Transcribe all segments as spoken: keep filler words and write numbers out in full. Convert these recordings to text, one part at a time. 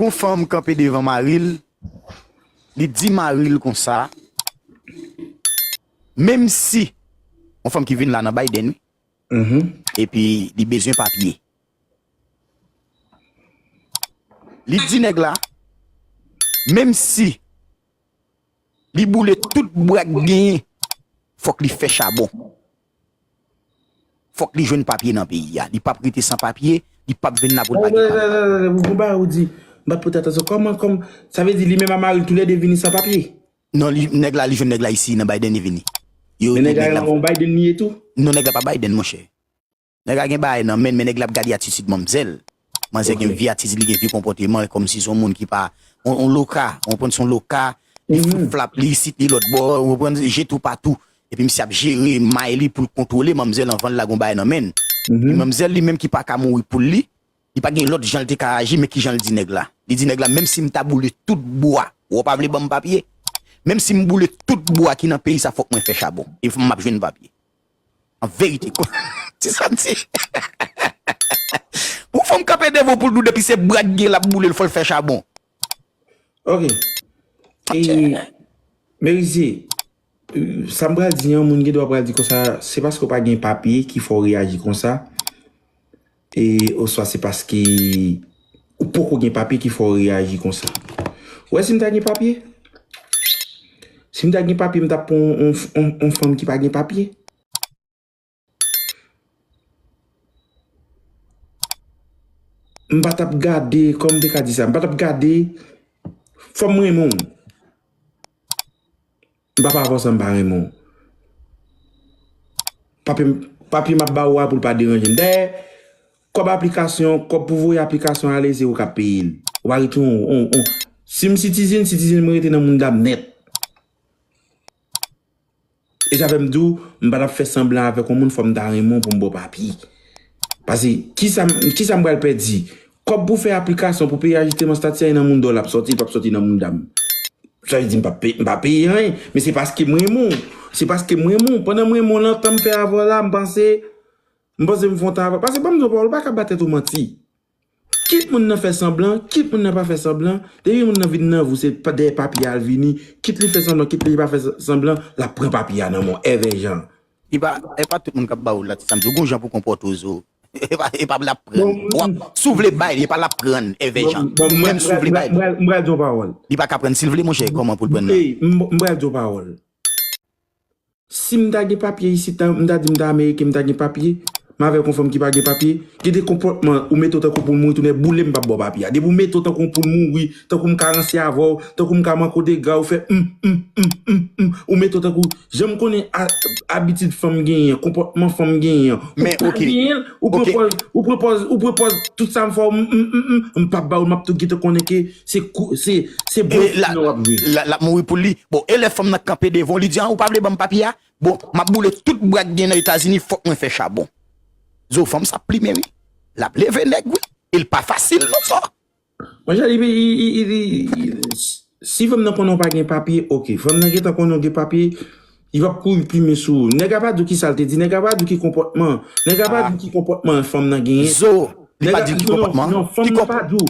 Pou fanm kanpe devan mari l, li di mari l konsa, menm si yon fanm ki vin la nan Biden, wi, Mhm. epi li bezwen papye. Li di nèg la, menm si li boule tout bwa k genyen, fòk li fè chabon. Fòk li jwenn papye nan peyi a. Li p ap rete san papye, li p ap vin la pou l pa gen papye. Ou konn bagay ou di, m pa t pote atansyon. Kòman, kòm, sa vle di li menm a mari l toulède vini san papye? Non, li, nèg la, li jwenn nèg la isi nan Biden, li vini. Yo Men ede nèg la nèg la. Yon Biden li ye tou? Non, nèg la pa Biden, monchè. Nèg la gen bagay nan men, men nèg la ap gade atitid manmzèl. Manzè gen vye atitid, li gen vye konpòteman, kòmsi se yon moun ki pa, on, on loka, ou konprann, se yon loka, li flip flap, li isit, li lòt bò, ou konprann, je toupatou. Epi misye ap jere may li pou l kontwole manmzèl anvan l lage yon bagay nan men l. Epi manmzèl li menm ki pa ka mouri pou li, li pa gen lòt jan l te ka aji, men kijan l di nèg la. Li di nèg la, menm si m ta boule tout bwa, ou pa vle ban m papye? Menm si m boule tout bwa ki nan peyi sa, fòk mwen fè chabon. E m ap jwenn papye. An verite, ti sa m di. Pou fanm kanpe devan w pou l di w depi se bwa k gen l ap boule l, fò l fè chabon. Ok. E, Merizie, sa m pral di an, moun gen dwa pral di konsa, se paske w pa gen papye ki fè w reyaji konsa, e oswa se paske ou poko gen papye ki fè w reyaji konsa. Ou wè si m ta gen papye? Si m ta gen papye, m t ap pran yon, yon, yon fanm ki pa gen papye. M pa t ap gade, kòman m te ka di sa? M pa t ap gade, fò m renmen w. M pa pale avè w san m pa renmen w. Papye, papye m ap ba ou a pou l pa deranje m. Dayè, kòb aplikasyon, kòb pou voye aplikasyon ale, se ou k ap peye l. Ou pa retounen yon, yon, yon. Si m citizen, citizen mwen rete nan mounda m nèt. E sa fè m di w, m pa t ap fè sanblan avèk yon moun, fò m ta renmen w pou m ba w papye. Paske, kisa, kisa m pral pèdi? Kòb pou fè aplikasyon pou peye ajisteman estati a nan mounda w l ap sòti, l p ap sòti nan mounda m. Sa vle di m p ap peye, m pa peye anyen, men se paske m renmen w. Se paske m renmen w. Pandan m renmen w lan, tan m fè avè w la, m panse, m panse m fè yon travay. Paske ban m di w yon pawòl, ou pa ka ba tèt ou manti. Kit moun nan fè sanblan, kit moun nan pa fè sanblan, depi moun nan vin nan vi w, se pa dèyè papye a l vini, kit li fè sanblan, kit li pa fè sanblan, l ap pran papye a nan men w, èvè jan. E pa, e pa tout moun k ap ba ou la, ti sa m di w, gon jan pou konpòte w zo. E pa, e pa l ap pran. W ap, si w vle bay li, e pa l ap pran, èvè jan. Menm si w vle bay li. M pral di yon pawòl. Li pa ka pran, si l vle, monchè, kòman pou l pran nan? M pral di yon pawòl. Si m ta gen papye isit, m ta di m ta ameriken, m ta gen papye, m avèk yon fanm ki pa gen papye, gen de konpòtman ou mete w tankou pou l mouri, tounen boule m p ap ba w papye a. Depi w mete w tankou pou l mouri, tankou m ka ranse avè w, tankou m ka manke w dega, ou fè m, m, m, m, m, ou mete w tankou, jan m konnen a, abitid fanm genyen an, konpòtman fanm genyen an, ou pa genyen l, ou pran pòz, ou pran pòz, ou pran pòz, tout sa m fè w, m, m, m, m, m p ap ba w, m ap tou gentan konnen ke se, se, se bwòf nan w ap jwe. L ap mouri pou li. Bon, e lè fanm nan kanpe devan w, li di, a, ou pa vle ban m papye a? Bon, m ap boule tout bwa k gen nan Etazini, fòk mwen fè chabon. Zo, fanm sa ap plimen, wi. L ap leve nèg, wi. E l pa fasil, non, sa. Monchè, li, li, li, li, li, si fanm nan konnen w pa gen papye, oke. Fanm nan gentan konnen w gen papye, li p ap kouri plimen sou ou. Nèg la pa di w ki sa l te di, nèg la pa di w ki konpòtman. Nèg la pa di w ki konpòtman fanm nan genyen. Zo, li pa di w ki konpòtman. Non, non, fanm nan pa di w.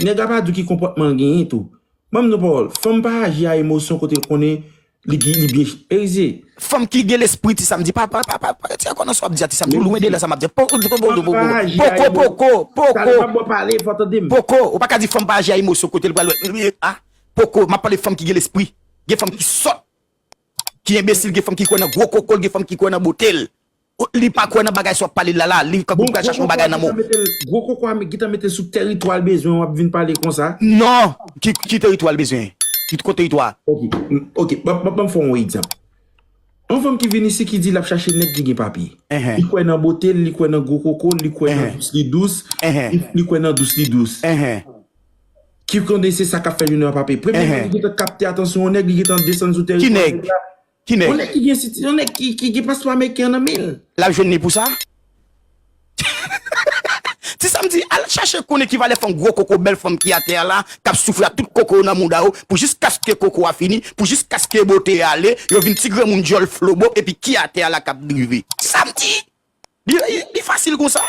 Nèg la pa di w ki konpòtman l genyen tou. Ban m yon pawòl. Fanm pa aji a emosyon kote l konnen li, li byen erize. Fanm ki gen lespri, ti sa m di, pa, pa, pa, pa, pa retire kò nan sa w ap di a, ti sa m di, lwen de la sa m ap di a. Poko, poko, poko, poko, poko, poko, poko, poko, ou pa ka di fanm pa aji a emosyon kote l pral wè, a, poko, m ap pale fanm ki gen lespri. Gen fanm ki sòt, ki enbesil, gen fanm ki kwè nan gwo koko l, gen fanm ki kwè nan bote l. Li pa kwè nan bagay sa w ap pale la la, li kankou l pral chache yon bagay nan men w. Gwo koko a gentan mete l sou teritwa l bezwen w ap vin pale konsa. Non, ki, ki teritwa l bezwen? Ki kot teritwa? Ok, ok, ban m fè w yon egzanp. Yon fanm ki vin isit ki di l ap chache nèg ki gen papye. Li kwè nan bote l, li kwè nan gwo koko l, li kwè nan dous li dous, li kwè nan dous li dous. Ki konnen se sa k ap fè jounen an pa peye. Premye nèg ki gentan kapte atansyon yon nèg, li gentan desann sou teritwa nèg la. Ki nèg? Yon nèg ki gen siti, yon nèg ki, ki gen paspò ameriken an nan men l. L ap jwenn li pou sa? Ti sa m di, al chache konnen ki valè fanm gwo koko, bèl fanm ki atè a la, k ap soufri ak tout koko yo nan mouda yo, pou jiskaske koko a fini, pou jiskaske bote a ale, yo vin ti granmoun djòl flobo, epi ki atè a la k ap drive. Ti sa m di? Li, li, li fasil konsa?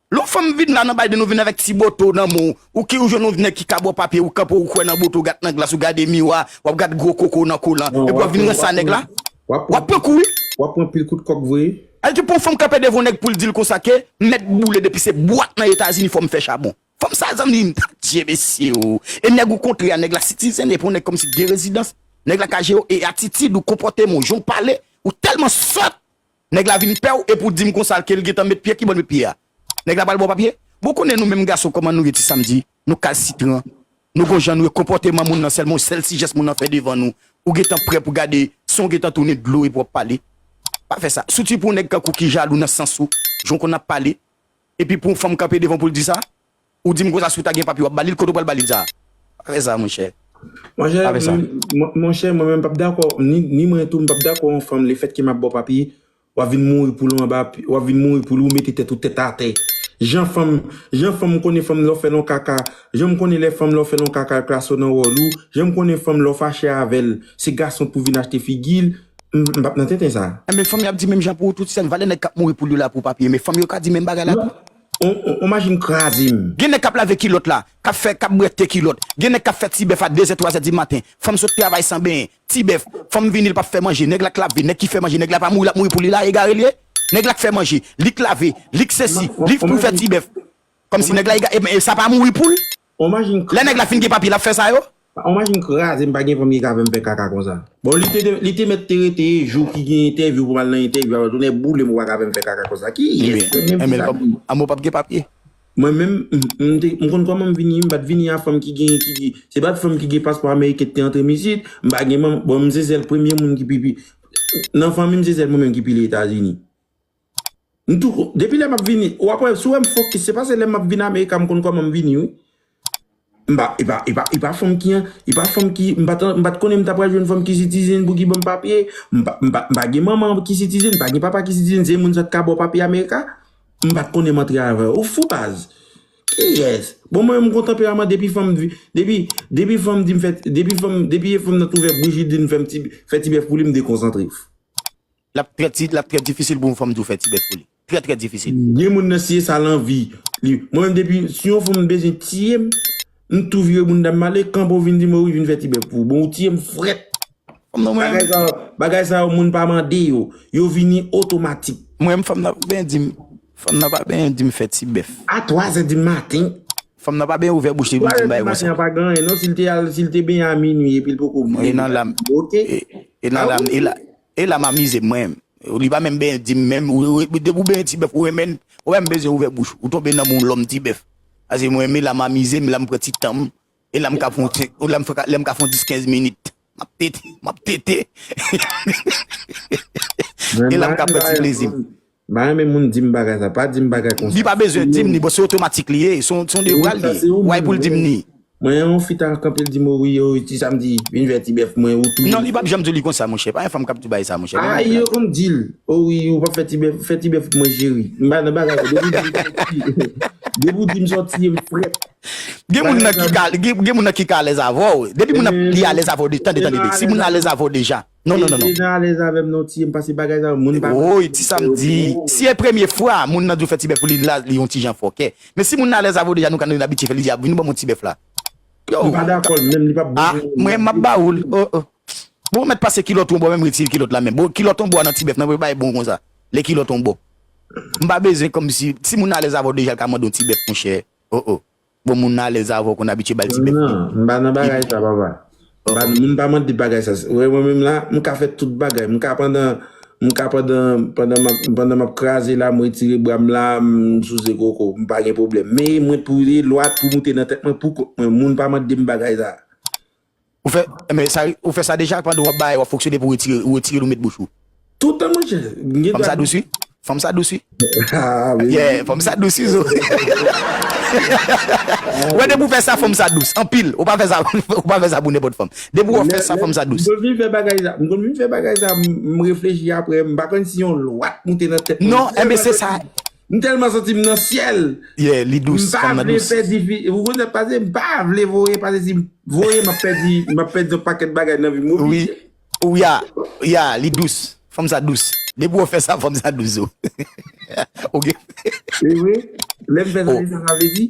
Lè yon fanm vin la nan Biden, ou vin avèk ti boto nan men w, ou ki ou jwenn yon nèg ki ka ba w papye, ou kanpe, ou kwè nan boto, w gad nan glas, ou gade miwa, w ap gad gwo koko nan kolan, epi w ap vin ranse a nèg la. W ap pran kou wi. W ap pran pil kout kòk vre. Alò pou yon fanm kanpe devan yon nèg pou l di l konsa ke mèt boule depi se bwat nan Etazini fò m fè chabon. Fanm sa zanmi m, Dye mesye o. E nèg ou kontre a, nèg la sitizen, e pou yon nèg kòmsi gen rezidans. Nèg la ka jere w, e atitid ou, konpòteman w, jan w pale, ou tèlman sòt. Nèg la vin pè w, epi w di m konsa ke l gentan met pye, ki bò l met pye a? Nèg la pral ba w papye? Bon, konnen nou menm gason kòman nou ye ti samdi, nou kalsitran. Nou gon jan nou ye, konpòteman moun nan sèlman, yon sèl ti jès moun nan fè devan nou, ou gentan prè pou gade, san w gentan tounen dlo epi w ap pale. Pa fè sa. Sitou pou yon nèg kankou ki jalou nan sans ou, jan w konn ap pale, epi pou yon fanm kanpe devan pou l di sa, ou di m konsa si w ta gen papye w ap ba li l, kote w pral ba li l sa? Pa fè sa monchè. Monchè, Pa fè sa. m- mon- monchè, mwen menm m p ap dakò, ni, ni mwen tou, m p ap dakò yon fanm, lefètke m ap ba w papye, w ap vin mouri pou li anba, w ap vin mouri pou li, ou mete tèt ou tèt atè. Jan fanm, jan fanm m konnen fanm lè w fè l yon kaka, jan m konnen lè fanm lè w fè l yon kaka l klase w nan wòl ou, jan m konnen fanm lè w fache avè l, se gason pou vin achte figi l, m m p ap nan tenten sa. Enben fanm y ap di menm jan pou ou tout, sèl valè nèg k ap mouri pou li la pou papye, men fanm yo ka di menm bagay la tou. On, on, on machin kraze m. Gen nèg k ap lave kilòt la, k ap fè, k ap bwè te kilòt. Gen nèg k ap fè ti bèf a de zè, twa zè di maten. Fanm sot travay san benyen. Ti bèf. Fanm vini, l p ap fè manje. Nèg la k lave, nèg ki fè manje. Nèg la pa mouri, l ap mouri pou li la, egare l ye. Nèg la k fè manje, li k lave, li k sesi, li k pou fè ti bèf. Kòmsi nèg la egare, e, e sa pa mouri pou l? On machin Lè nèg la fin gen papye, l ap fè sa yo? On machin kraze m, pa gen fanm ki ka fè m fè kaka konsa. Bon, li te, li te mèt te rete e jou ki gen entèvyou pou m al nan entèvyou avè l, tounen boule m, ou pa ka fè m fè kaka konsa. Kiyès? Mwen menm ki sa m ye. Enben, anben w p ap gen papye. Mwen menm, m, m te, m konn kòman m vini, m pa t vini a fanm ki gen, ki, ki, se pa t fanm ki gen paspò ameriken ki te antre m isit, m pa gen manman, bon, m se sèl premye moun ki pi, pi, nan fanmi m se sèl mwen menm ki pi lè Etazini. M tou, depi lè m ap vini, w ap wè, si w wè m fokis, se paske lè m ap vin America, m konn kòman m vini, wi. M pa, e pa, e pa, e pa fanm ki, e pa fanm ki, m pa t, m pa t konnen m ta pral jwenn fanm ki sitizen pou ki ban m papye, m pa, m pa, m pa gen manman ki sitizen, m pa gen papa ki sitizen, se moun sa k ka ba w papye America, m pa t konnen m antre avè w. Ou fou baz. Kiyès? Bon, mwen menm m gon tanperaman depi fanm, depi, depi fanm di m fè, depi fanm, depi fanm nan t ouvè bouch li di m fè m ti, fè ti bèf pou li, m dekonsantre. L ap trè ti, l ap trè difisil pou yon fanm di w fè ti bèf pou li. Trè, trè difisil. Gen moun nan si e sa l anvi. Li, mwen menm depi, si yon fanm bezwen tiye m, m tou vire bounda m ale, kanpe w vin di m, o wi, vin fè ti bèf pou ou. Bon, ou tiye m frèt. Fanm nan mwen. Bagay sa yo, bagay sa yo, moun pa mande yo. Yo vini otomatik. Mwen menm, fanm nan pa benyen di m, fanm nan pa benyen di m fè ti bèf. A twa zè di maten. Fanm nan pa benyen ouvè bouch li pou l di m bagay konsa. Twa zè di maten an pa gen anyen, non, si l te al, si l te benyen a minui epi l poko vini. E nan la m, e, e nan la m, e la, E la m amize m mwen. Li pa menm benyen di m menm, depi w benyen ti bèf, ou renmen, ou pa menm bezwen ouvè bouch ou, ou tonbe nan men yon lòm ti bèf. Paske mwen menm la m amize m, la m pran ti tan m, e la m ka fè yon, lè m ka fè yon dis kenz minit. M ap tete, m ap tete. E la m ka pran ti plezi m. M pa renmen moun di m bagay sa, pa di m bagay konsa. Li pa bezwen di m ni, bon, se otomatik li ye, se yon, se yon devwa l ye. Why pou l di m ni? Mwen, yon fi ta kanpe, l di m, o wi, o wi, ti Samdi, vin fè ti bèf pou mwen, ou tou. Non, li p ap janm di w li konsa, monchè. Pa gen fanm k ap di w bagay sa, monchè. Pa gen fanm k ap di w. A, yo konn di l, o wi, ou p ap fè ti bèf, fè ti bèf pou mwen, cheri. M pa nan bagay sa, depi w di m sòti, depi w di m sòti, m frèt. Gen moun nan ki ka, gen, gen moun nan ki ka alèz avè w. Depi moun nan li alèz avè w, tande, tande, tande. Si moun nan alèz avè w deja, Non, non, non, non. Li te jan alèz avè m nan w tiye m pase bagay sa yo, moun pa konn. Woy, ti sa m di, si e premye fwa moun nan di w fè ti bèf pou li la, li yon ti jan fòkè. Men si moun nan alèz avè w deja, nou ka, nou abitye fè, li di, "A, vin ban m yon ti bèf la." Yo. M pa dakò l menm, li p ap bon. A, mwen, m ap ba ou l. O, o. Bon, mèt pase kilòt ou yon bò, menm retire kilòt la menm. Bon, kilòt yon bò a nan ti bèf nan, pou l pa bon konsa. Lè kilòt yon bò. M pa bezwen kòmsi, si moun nan alèz avè w deja, l ka mande w ti bèf, monchè. O, o. Bon, moun nan alèz avè w, konn abitye ba l ti bèf. Non, m pa nan bagay sa, papa. M pa, moun pa mande bagay sa. Ou wè, mwen menm la, m ka fè tout bagay. M ka pandan, m ka pandan, pandan m ap, pandan m ap kraze la, m retire bra m la, m souse koko. M pa gen pwoblèm. Men mwen pou e lwa pou moute nan tèt mwen pou kont mwen. Moun pa mande m bagay sa. Ou fè, men sa, ou fè sa deja pandan w ap bay, w ap fonksyone pou w retire, ou retire l ou met bouch ou. Toutan monchè. Fanm sa dous wi. Fanm sa dous wi. Ah, yeah, fanm sa dous wi zo. Wè depi w fè sa fanm sa dous. Anpil. Ou pa fè sa, ou pa fè sa pou nenpòt fanm. Depi w fè sa fanm sa dous. M konn vin fè bagay sa. M konn vin fè bagay sa. M reflechi apre. M pa konn si yon lwa t moute nan tèt mwen. Non, enben se sa. M tèlman santi m nan syèl. Yeah, li dous. M pa vle pèdi fi. Ou konn sa k pase? M pa vle voye pase si m voye m ap pèdi, m ap pèdi yon pakèt bagay nan vi m. Wi. Ou ya, ya, li dous. Fanm sa dous. Depi w fè sa, fanm sa dous o. Ok. Se vre? Lè m fè sa, se sa sa vle di?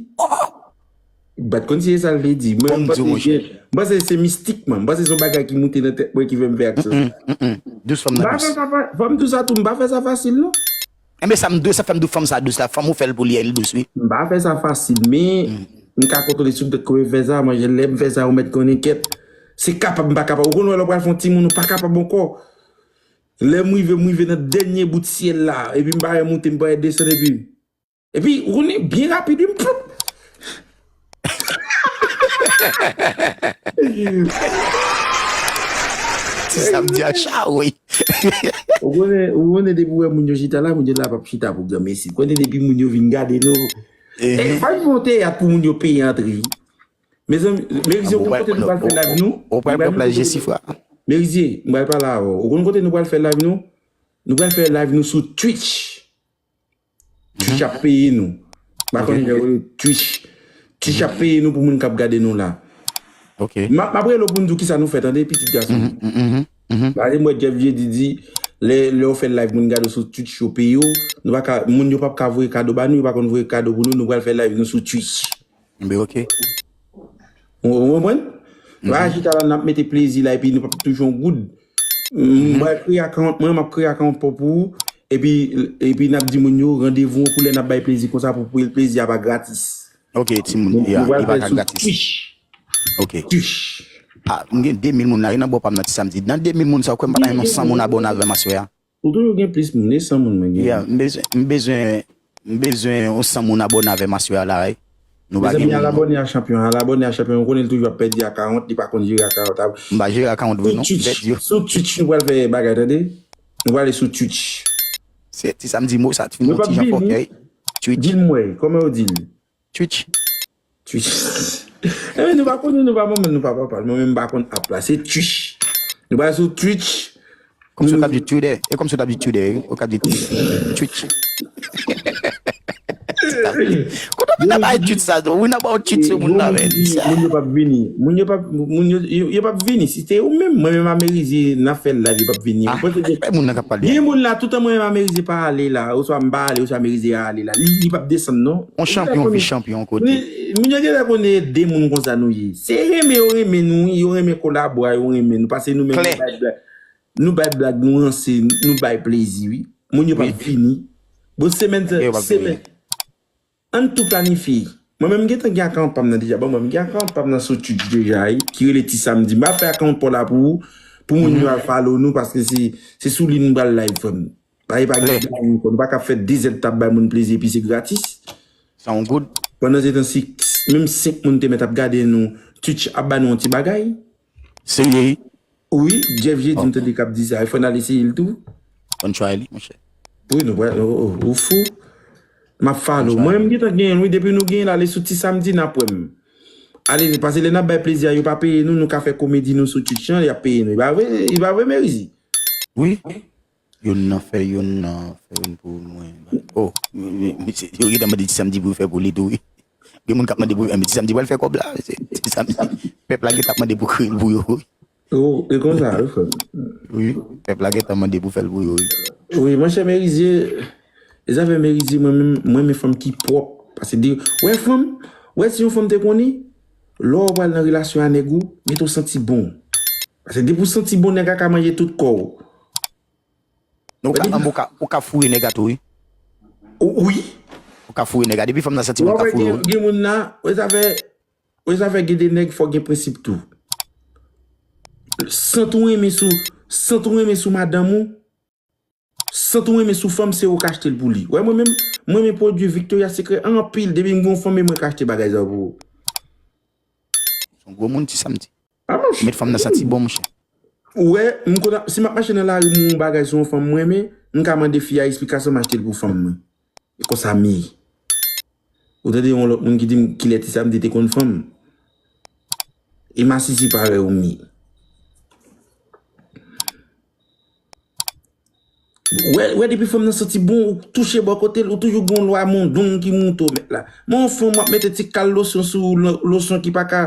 M pa t konn si se sa l vle di. Mwen, m panse se, m panse se mistikman. M panse se yon bagay ki moute nan tèt mwen ki fè m fè aksyon sa. Fò m di w sa tou, m pa fè sa fasil, non. Enben, sa m dous, sa fè m di w fanm sa dous la. Fanm ou fè l pou li, li dous, wi. M pa fè sa fasil, men m ka kontwole sou tèt kòman m fè sa. Mwen, lè m fè sa, ou mèt konnen kèt. Se kapab, m pa kapab. Ou konn wè lè w pral fè yon timoun, ou pa kapab ankò. Lè m rive, m rive nan dènye bout syèl la. Epi m pa wè moute, m pa wè desann, epi Epi, ou konnen, byen rapid, wi, m ploup. Ti samdi a chawo, wi. Ou konnen, ou konnen depi w wè moun yo chita la, moun yo la p ap chita pou granmesi. Ou konnen depi moun yo vin gade nou. E, fò n fè yon teyat pou moun yo peye antre. Mezanmi, Merizie, ou konn kote nou pral fè live nou? Ou pral pran plaj Jesifra. Merizie, m pral pale avè w. Ou konn kote nou pral fè live nou? Nou pral fè live nou sou Twitch. Twitch ap peye nou. M pa konn jan yo rele Twitch. Twitch ap peye nou pou moun k ap gade nou la. M ap, m ap rele w pou m di w kisa nou fè, tande, pitit gason m. Paske m wè Jeff J D di, lè, lè w fè live, moun gade w sou Twitch, yo peye w. Nou pa ka, moun yo p ap ka voye kado ba nou, yo pa konn voye kado pou nou, nou pral fè live nou sou Twitch. Enben, oke. Ou, ou konprann? Bagay chita la, n ap mete plezi la, epi nou p ap touche yon goud. M pral kreye akawont mwen, m ap kreye akawont pa w pou ou. Epi, epi n ap di moun yo, randevou pou lè n ap bay plezi konsa, pou, pou plezi a pa gratis. Oke, timoun, nou pral fè l sou Twitch. Oke. Twitch. Ah, m gen de mil moun la, wi, nan bò pa m nan ti samdi. Nan de mil moun sa, ou kwè m pa ta jwenn yon san moun abòne avè m aswè a? Ou toujou gen plis moun, e san moun mwen gen. Yeah, m bezwen, m bezwen, m bezwen yon san moun abòne avè m aswè a la, wi. Nou pa gen moun. Mezanmi, al abòne a chanpyon, al abòne a chanpyon. Ou konnen l toujou ap pèdi akawont, li pa konn jere akawont. M pa jere akawont vre, non. Sou Twitch, sou Twitch, nou pral fè bagay, tande? Nou pral ale sou Twitch. Se ti samdi mo sa, ti fini yon ti jan fòkè, wi. Twitch. Di l mwen, kòman yo di l? Twitch. Twitch. Enben, nou pa konnen, nou pa manman, nou pa papa. Mwen menm, m pa konn app la. Se Twitch. Nou pral sou Twitch. Kòmsi w t ap di Twitter. E kòmsi w t ap di Twitter, wi. Ou t ap di Twitch. Kote w vin ap bay Twitch sa, tou? Ou vin ap bay Twitch sou moun la, men. Moun yo p ap vini. Moun yo p ap, moun yo, yo, yo p ap vini. Si se ou menm, mwen menm a Merizie, n ap fè live, yo p ap vini. Ah, ou panse ke moun nan k ap pale. Gen moun la, toutan mwen menm a Merizie pa ale la, oswa m pa ale, oswa Merizie ale la. Li, li p ap desann, non. On chanpyon, vi chanpyon kote. Moun yo gentan konnen de moun konsa nou ye. Se renmen yo renmen nou, wi, yo renmen kolabo a, yo renmen nou. Paske nou menm nou bay blag. Nou bay blag, nou ranse, nou bay plezi, wi. Moun yo p ap vini. Bon, semèn sa, semèn. Ann tou planifye. Mwen menm, m gentan gen akawont pa m nan deja. Bon, mwen, m gen akawont pa m nan sou Twitch deja, wi, ki rele Ti Samdi. M ap fè akawont pa w la pou ou, pou moun yo al follow nou, paske se, se sou li nou pral live, frè m. Pa, e pa gen moun ankò. Nou pa ka fè de zèdtan ap bay moun plezi epi se gratis. Sa yon goud. Pandan se tan, si menm senk moun te mèt ap gade nou, Twitch ap ba nou yon ti bagay. Serye, wi? Wi, Jeff J D m tande k ap di sa. Fò n al eseye l tou. Fò n try li, monchè. Wi, nou pral, ou, ou, ou fou. M ap follow. Mwen menm, m gentan genyen l, wi. Depi nou genyen l, ale sou Ti Samdi, n ap wè m. Ale, paske lè n ap bay plezi a, yo pa peye nou, nou ka fè komedi nou sou Twitch lan, y ap peye nou. E pa vre, e pa vre, Merizie? Wi. Youn nan fè, youn nan fè youn pou mwen. Oh, mi, mi, mi, yo gentan mande Ti Samdi pou fè pou li tou, wi. Gen moun k ap mande pou, men Ti Samdi pral fè kòb la. Se, Ti Samdi, pèp la gentan ap mande pou kreye l pou yo, wi. Oh, e konsa, wi, frè m. Wi, pèp la gentan mande pou fè l pou yo, wi. Wi, monchè, Merizie, e zafè Merizie, mwen menm, mwen renmen fanm ki pwòp. Paske de, wè fanm, wè si yon fanm te konnen, lè w pral nan relasyon a nèg ou, mete w santi bon. Paske depi w santi bon, nèg la ka manje tout kò w. Non, ou ka, ou ka, ou ka foure nèg la tou, wi. Ou, wi. Ou ka foure nèg la. Depi fanm nan santi bon, ou ka foure, wi. Gen moun la, wè zafè, wè zafè gen de nèg, fò gen prensip tou. Sant ou renmen sou, sant ou renmen sou madanm ou, sant ou renmen sou fanm, se ou k achte l pou li. Wè, mwen menm, mwen renmen pwodui Victoria's Secret anpil. Depi m gen yon fanm, e mwen k achte bagay sa yo pou ou. Se yon gwo moun, Ti Samdi. Ah, monchè. Met fanm nan santi bon, monchè. Ou wè, m konn ap, si m ap mache nan lari, m wè yon bagay sou yon fanm mwen renmen, m ka mande fi a esplikasyon, m achte l pou fanm mwen. E konsa m ye. Ou tande yon lòt moun ki di m kilè Ti Samdi te konn fanm. E masisi parèy ou m ye. Wè, wè, depi fanm nan santi bon, ou touche bò kote l, ou toujou gen yon lwa mondong ki moute w mèt la. Men yon fanm w ap mete ti kal losyon sou lo-, losyon ki pa ka,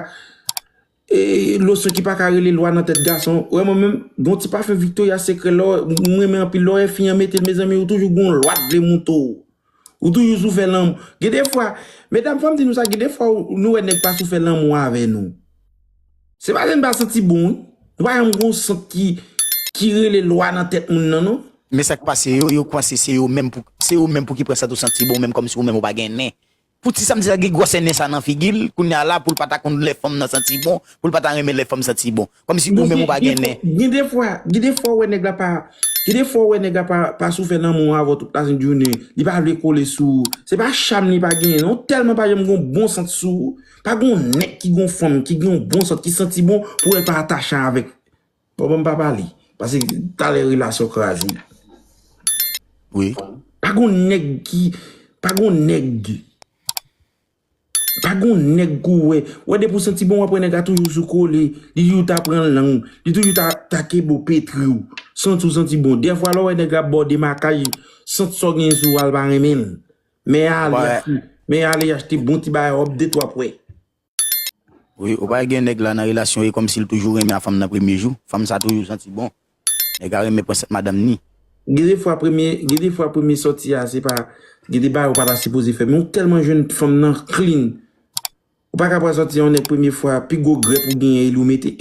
e, losyon ki pa ka rele lwa nan tèt gason. Wè, mwen menm, gen yon ti pafen Victoria's Secret lò, mwen renmen anpil lò, e fi an mete l, mezanmi, ou toujou gen yon lwa k vle moute w. Ou toujou sou fè lanmou. Gen de fwa, medam, fò m di nou sa, gen de fwa ou- nou wè nèg pa sou fè lanmou avè nou. Se pa ke n pa santi bon, wi. Nou pa janm gon sant ki, ki rele lwa nan tèt moun nan, non. Men sa k pase yo, yo panse se yo menm pou, se yo menm pou ki pran sant ou santi bon, menm kòmsi ou menm ou pa gen nen. Poutji sa m di sa, gen gwosè nen sa nan figi l, kounye a la, pou l pa ta konn lè fanm nan santi bon, pou l pa ta renmen lè fanm santi bon. Kòmsi ou menm ou pa gen nen. Gen de fwa, gen de fwa ou wè nèg la pa, gen de fwa ou wè nèg la pa, pa sou fè lanmou avè w tout la jounen. Li pa vle kole sou ou. Se pa cham li pa genyen, non. Tèlman pa janm gon bon sant sou ou. Pa gon nèg ki gon fanm, ki gen yon bon sant, ki santi bon pou wè l pa atache avèk. Bon, ban m pa pale. Paske talè relasyon kraze. Wi. Pa gon nèg ki, pa gon nèg. Pa gon nèg kou wè. Wè depi w santi bon, w ap wè nèg la toujou sou kole. Li toujou ta pran lang. Li toujou ta, ta kenbe w petri w. Santi w santi bon. Dèfwa lè w wè nèg la bòde makaj, sant sa w genyen sou w a l pa renmen l. Men ale, men ale achte bon ti bagay, wòb de twa pwè. Wi, ou pa gen nèg la nan relasyon e kòmsi l toujou renmen a fanm nan premye jou. Fanm sa toujou santi bon. Nèg la renmen pran sant madanm ni. Gen de fwa premye, gen de fwa premye sòti a, se pa, gen de bagay ou pa ta sipoze fè. Men ou tèlman jwenn fanm nan clean. Ou pa ka pral sòti yon nèg premye fwa, pi gwo grèp ou genyen e li ou mete